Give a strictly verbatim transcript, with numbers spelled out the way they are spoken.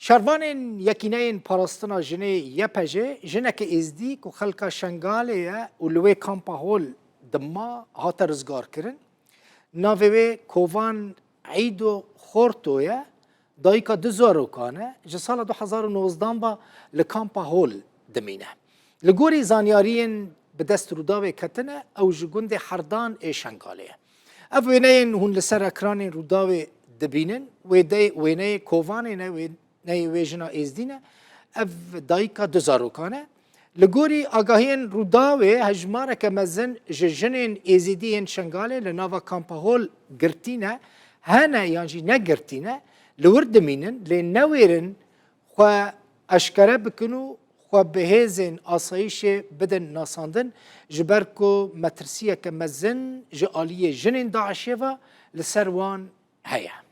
Şervanên Yekîneyên Parastina Jinê, Y P J, jineke êzdî ku xelka Şengalê ye û li wê kampa hol dima, hate rizgarkirin. Navê wê Kovan Eydo Xorto ye, dayika du zarokan e, ji sala du hezar û nozdan ve li kampa hol dimîne. Li gorî zanyariyên bi dest Rûdawê ketine, ew ji gundê Herdan ê Şengalê ye. Ev wêneyên hûn li ser ekranên Rûdawê dibînin, wêdey-, wêneyê Kovanê ne, wêneyê wê jina êzdî ne. Ev dayika du zarokan e. Li gorî agahiyên Rûdawê, hejmareke mezin ji jinên êzidî yên Şengalê li nava kampa hol girtî ne, hene yan jî negirtî ne, li wir dimînin, lê newêrin xwe eşkere bikin û xwe bi hêzên asayîşê bidin nasandin, ji ber ku metirsiyeke mezin ji aliyê jinên DAIŞê ve li ser wan heye.